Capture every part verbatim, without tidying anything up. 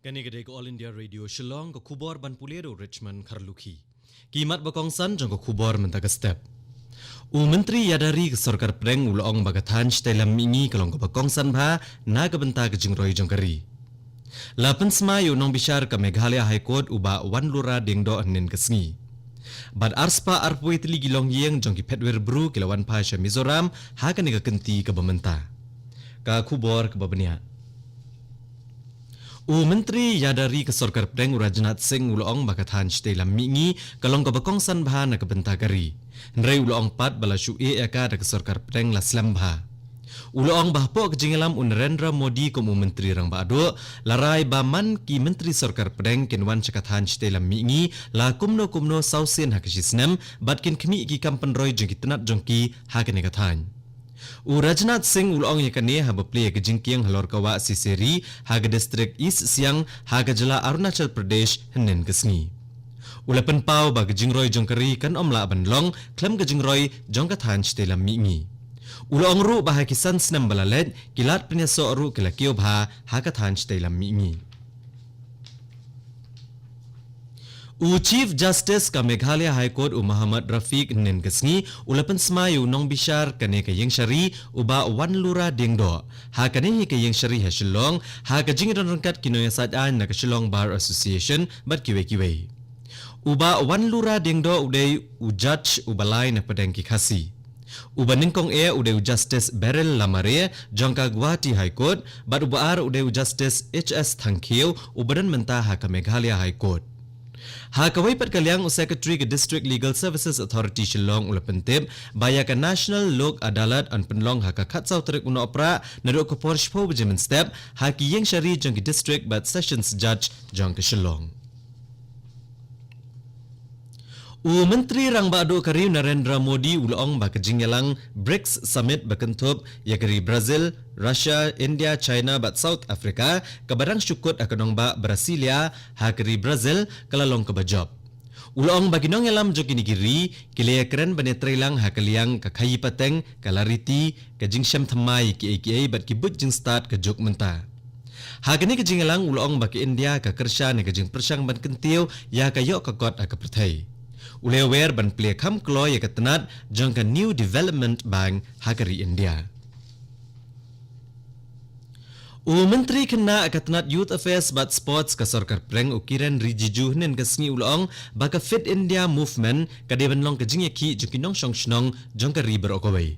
Kane ka dei ka All India Radio Shillong, ka khubor ban pule da u Richmond Kharlukhi. Ki mat ba kongsan jong ka khubor mynta ka step. U Myntri Ïada Ri ka Sorkar Pdeng u la ong ba ka thaiñ shatei lam mihngi ka long kaba kongsan bha na ka bynta ka jingroi jong ka ri. La pynsmai ïa u nongbishar ka Meghalaya High Court u Bah Wanlura Diengdoh hynnin ka sngi. Bad arspah arphew tylli ki longïing jong ki phetwir bru ki la wan phai sha Mizoram ha kane ka kynti kaba mynta. Ka khubor kaba bniah. U Myntri Ïada Ri ka Sorkar Pdeng u Rajnath Singh u la ong ba ka thaiñ shatei lam mihngi ka long kaba kongsan bha na ka bynta ka ri. Hynrei u la ong pat ba la shu ïeh ïa ka da ka Sorkar Pdeng la slem bha. U la ong ba hapoh ka jingïalam u Narendra Modi kum u Myntri Rangbah Duh, la rai ba man ki Myntri Sorkar Pdeng kin wan sha ka thaiñ shatei lam mihngi la kumno kumno saw sien ha ka shi snem, bad kin khmih ki kam pynroi jong ki tnat jong ki ha kane ka thaiñ. U Rajnath Singh u la ong ïa kane haba plie ïa ka jingkieng halor ka wah Siseri ha ka distrik East Siang ha ka jylla Arunachal Pradesh hynnin ka sngi. U la pynpaw ba ka jingroi jong ka ri kan ym lah ban long khlem ka jingroi jong ka thaiñ shatei lam mihngi. U la ong ruh ba ha ki san snem ba la leit, ki lad pynïasoh ruh ki la kiew bha ha ka thaiñ shatei lam mihngi. U Chief Justice ka Meghalaya High Court u Mohammad Rafiq hynnin ka sngi u la pynsmai ïa u nongbishar kane ka ïingshari u Bah Wanlura Diengdoh ha kane hi ka ïingshari ha Shillong, ha ka jingdon ryngkat ki nongïasaid aiñ na ka Shillong Bar Association bad kiwei kiwei. U Bah Wanlura Diengdoh u dei u judge uba lai na pdeng ki Khasi. Uba nyngkong eh u dei u Justice Beryl Lamare jong ka Guwahati High Court, bad uba ar u dei u Justice H S Thangkhiew uba don mynta ha ka Meghalaya High Court. Ha kawei pat ka liang, u Secretary ka District Legal Services Authority Shillong u la pyntip ba ïa ka National Lok Adalat yn pynlong ha ka khatsaw tarik u Nohprah naduh ka por shiphew baje mynstep ha ki ïingshari jong ki District bad Sessions Judge jong ka Shillong. U Myntri Rangbah Duh ka ri u Narendra Modi u la ong ba ka jingïalang BRICS Summit ba kynthup ïa ka ri Brazil, Russia, India, China bad South Africa kaba dang shu kut ha ka nongbah Brasilia ha ka ri Brazil ka la long kaba jop. U la ong ba ki nongïalam jong kine ki ri ki la ïakren ban ïatreilang ha ka liang ka khaïi pateng, ka lariti, ka jingshem thymmai kiei kiei bad ki buit jingstad ka juk mynta. Ha kane ka jingïalang u la ong ba ka India ka kyrshan ïa ka jingpyrshang ban kyntiew ïa ka ïoh ka kot ha ka pyrthei. U la ïawer ban plie kham kloi ïa ka tnat jong ka New Development Bank ha ka ri India. U Myntri Khynnah ka tnat Youth Affairs bad Sports ka Sorkar Pdeng u Kiren Rijiju hynnin ka sngi u la ong ba ka Fit India Movement ka dei ban long ka jingïakhih jong ki nongshong shnong jong ka ri baroh kawei.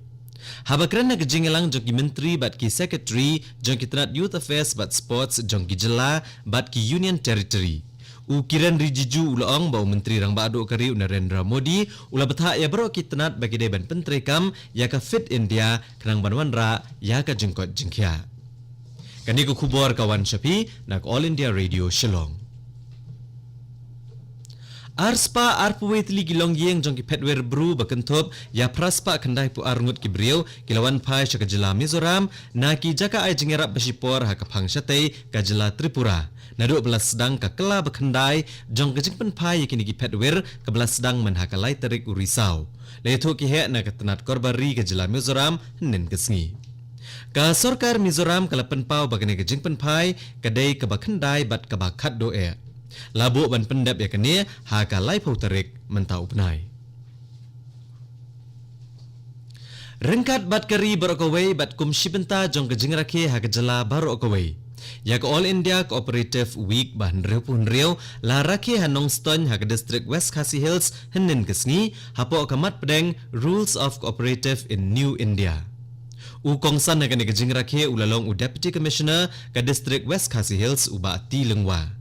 Haba kren ha ka jingïalang jong ki Myntri bad ki Secretary jong ki tnat Youth Affairs bad Sports jong ki jylla bad ki Union Territory, u Kiren Rijiju u la ong ba u Myntri Rangbah Duh ka ri u Narendra Modi u la bthah ïa baroh ki tnat ba ki dei ban pyntreikam ïa ka Fit India khnang ban wanrah ïa ka jingkoit jingkhiah. Kane ka khubor ka wan sha phi na ka All India Radio Shillong. Arspah arphew tylli ki longïing jong ki phetwir bru ba kynthup ïa phraspah khyndaiphew arngut ki briew ki la wan phai sha ka jylla Mizoram na ki jaka ai jingïarap ba shipor ha ka phang shatei ka jylla Tripura, naduh ba la sdang ka kylla ba khyndai jong ka jingpynphai ïa kine ki phetwir kaba la sdang myn ha ka lai tarik u Risaw. La ïathuh ki heh na ka tnat Korbari ka jylla Mizoram hynnin ka sngi. Ka Sorkar Mizoram ka la pynpaw ba kane ka jingpynphai ka dei kaba khyndai bad kaba khatduh eh. La buh ban pyndep ïa kane ha ka laiphew tarik mynta u bnai. Ryngkat bad ka ri baroh kawei bad kum shi bynta jong ka jingrakhe ha ka jylla baroh kawei, ïa ka All India Cooperative Week ba hynriewphew hynriew la rakhe ha Nongstoiñ ha ka distrik West Khasi Hills hynnin ka sngi hapoh ka mat pdeng Rules of Cooperative in New India. U kongsan ha kane ka jingrakhe u la long u Deputy Commissioner ka distrik West Khasi Hills u Bah T Lyngwa.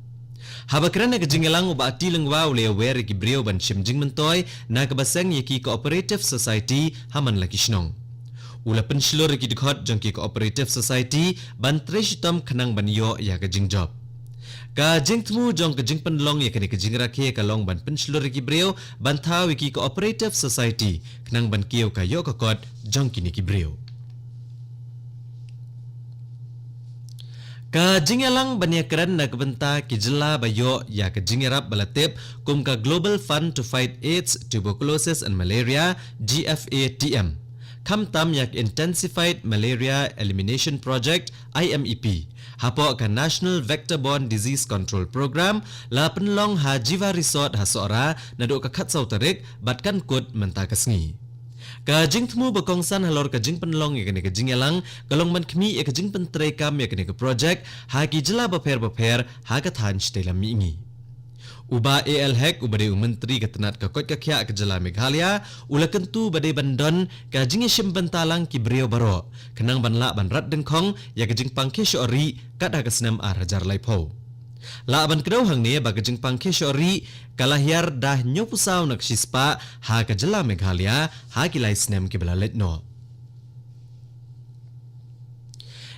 Haba kren ha ka jingïalang u Bah T Lyngwa u la ïawer ïa ki briew ban shim jingmyntoi na kaba seng ïa ki Cooperative Society ha man la ki shnong. U la pynshlur ïa ki dkhot jong ki Cooperative Society ban trei shitom khnang ban ïoh ïa ka jingjop. Ka jingthmu jong ka jingpynlong ïa kane ka jingrakhe ka long ban pynshlur ïa ki briew ban thaw ïa ki Cooperative Society khnang ban kiew ka ïoh ka kot jong kine ki briew. Ka jingïalang ban ïakren na ka bynta ki jylla ba ïoh ïa ka jingïarap ba la tip kum ka Global Fund to Fight AIDS, Tuberculosis and Malaria, G F A T M, khamtam ïa ka Intensified Malaria Elimination Project, I M E P, hapoh ka National Vector Borne Disease Control Program, la pynlong ha Jiva Resort ha Sohra naduh ka khatsaw tarik bad kan kut mynta ka sngi. Ka jingthmu ba kongsan halor ka jingpynlong ïa kane ka jingïalang ka long ban khmih ïa ka jingpyntreikam ïa kane ka projek ha ki jylla bapher bapher ha ka thaiñ shatei lam mihngi. U Bah A L Hek, uba dei u Myntri ka tnat ka koit ka khiah ka jylla Meghalaya, u la kyntu ba dei ban don ka jingïashim bynta lang ki briew baroh, khnang ban lah ban rat dyngkhong ïa ka jingpang khie shoh rieh kat ha ka snem ar hajar laiphew. Lah ban kdew hangne ba ka jingpang khie shoh rieh ka la hiar da hynñiewphew saw na ka shispah ha ka jylla Meghalaya ha ki lai snem kiba la leit noh.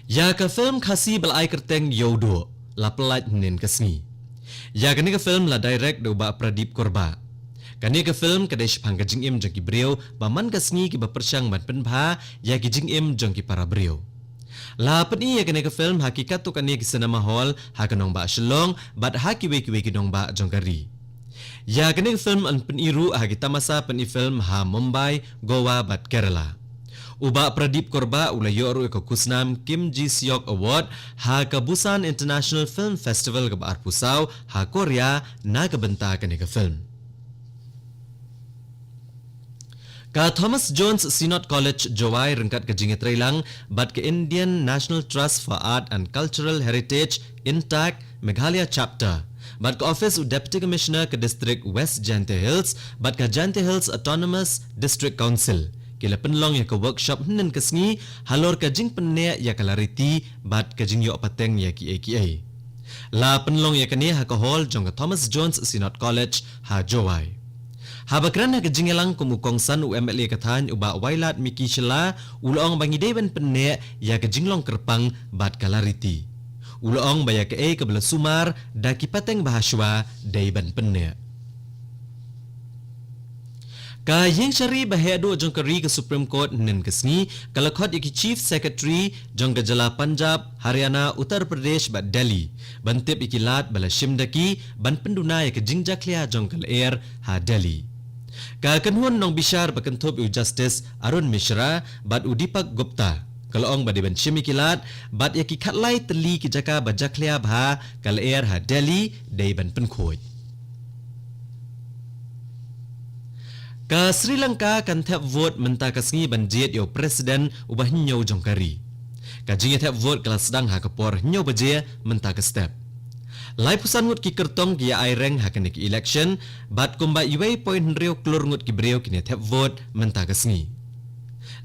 Ïa ka film Khasi ba la ai kyrteng Ïewduh la pyllait hynnin ka sngi. Ïa kane ka film la direct da u Bah Pradip Kurbah. Kane ka film ka dei shaphang ka jingim jong ki briew ba man ka sngi kiba pyrshang ban pynbha ïa ki jingim jong ki para briew. La pyni ïa kane ka film ha ki katto katne ki cinema hall ha ka nongbah Shillong bad ha kiwei kiwei ki nongbah jong ka ri. Ïa kane ka film yn pyni ruh ha ki tamasa pyni film ha Mumbai, Goa bad Kerala. U Bah Pradip Kurbah u la ïoh ruh ïa ka khusnam Kim Ji Seok Award ha ka Busan International Film Festival kaba arphew saw ha Korea na ka bynta kane ka film. Ka Thomas Jones Synod College Jowai ryngkat ka jingïatreilang bad ka Indian National Trust for Art and Cultural Heritage, INTACH, Meghalaya Chapter bad ka office u Deputy Commissioner ka District West Jaintia Hills bad ka Jaintia Hills Autonomous District Council ki la pynlong ïa ka workshop hynnin ka sngi halor ka jingpynneh ïa ka lariti bad ka jingïoh pateng ïa kiei kiei. La pynlong ïa kane ha ka hall jong ka Thomas Jones Synod College ha Jowai. Haba kren ha ka jingïalang kum u kongsan u M L A ka thaiñ u Bah Wailadmiki Shylla u la ong ba ngi dei ban pynneh ïa ka jinglong kyrpang bad ka lariti. U la ong ba ïa kaei kaba la sumar da ki pateng ba hashwa dei ban pynneh. Ka ïing shari ba heh duh jong ka ri ka Supreme Court hynnin ka sngi ka la khot ïa ki Chief Secretary jong ka jylla Punjab, Haryana, Uttar Pradesh bad Delhi ban tip ïa ki lad ba la shim da ki ban pynduna ïa ka jingjakhlia jong ka lyer ha Delhi. Ka kynhun nongbishar ba kynthup ïa u Justice Arun Mishra bad u Deepak Gupta ka la ong ba dei ban shim ïa ki lad bad ïa ki khatlai tylli ki jaka ba jakhlia bha ka lyer ha Delhi dei ban pynkhuid. Ka Sri Lanka kan thep vote mynta ka sngi ban jied ïa u president uba hynñiew jong ka ri. Ka jingïathep vote ka la sdang ha ka por hynñiew baje mynta ka step. Laiphew san ngut ki kyrtong ki ïa ai reng ha kane ka election bad kumba iwei point hynriew klur ngut ki briew kin ïathep vote mynta ka sngi.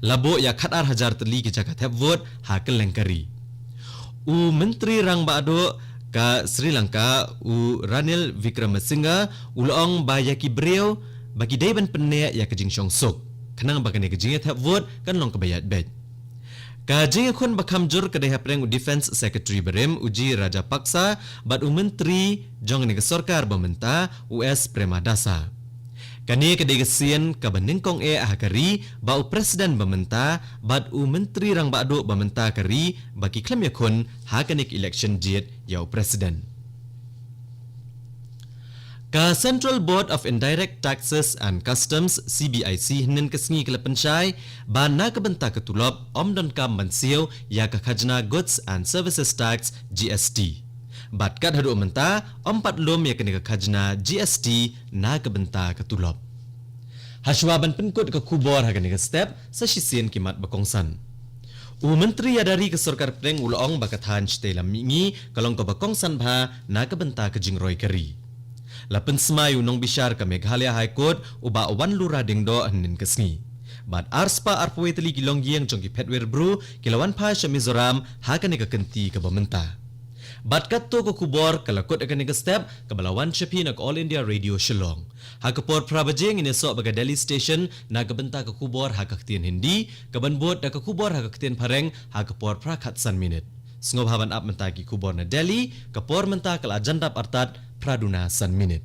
La buh ïa khatar hajar tylli ki jaka thep vote ha kylleng ka ri. U Myntri Rangbah Duh ka Sri Lanka, u Ranil Wickremesinghe, u la ong ba ïa ki briew ba ki dei ban pynneh ïa ka jingshongsuk khnang ba kane ka jingïathep vote kan long kaba ïaid beit. Ka jingïakhun ba kham jur ka dei hapdeng u Defence Secretary barim u G Rajapaksa bad u Myntri jong kane ka sorkar ba mynta u S Premadasa. Kane ka dei ka sien kaba nyngkong eh ha ka ri ba u President ba mynta bad u Myntri Rangbah Duh ba mynta ka ri ba ki khlem ïakhun ha kane ka election jied ïa u President. Ka Central Board of Indirect Taxes and Customs, C B I C, hynnin ka sngi ka la pynshai ba na ka bynta ka tulop ym donkam ban siew ïa ka khajna Goods and Services Tax, G S T. Bad kat haduh mynta ym pat lum ïa kane ka khajna G S T na ka bynta ka tulop. Hashwa ban pynkut ka khubor ha kane ka step, sa shisien ki mat ba kongsan. U Myntri ïada ri ka sorkar pdeng u la ong ba ka thaiñ shatei lam mihngi ka long kaba kongsan bha na ka bynta ka jingroi ka ri. La pynsmai u nongbishar ka Meghalaya High Court u Bah Wanlura Diengdoh hynnin ka sngi. Bad arspah arphew wei tylli ki longïing jong ki Phet Wir Bru ki la wan phai sha Mizoram ha kane ka kynti kaba mynta. Bad katto ka khubor ka la kut ha kane ka step kaba la wan sha phi na ka All India Radio Shillong. Ha ka por phra baje ngin ïasoh bad ka Delhi Station na ka bynta ka khubor ha ka ktien Hindi, kaban bud da ka khubor ha ka ktien Phareng ha ka por phra khatsan minit. Sngewbha ban ap mynta ki khubor na Delhi, ka por mynta ka la jan dap artat phra duna san minit.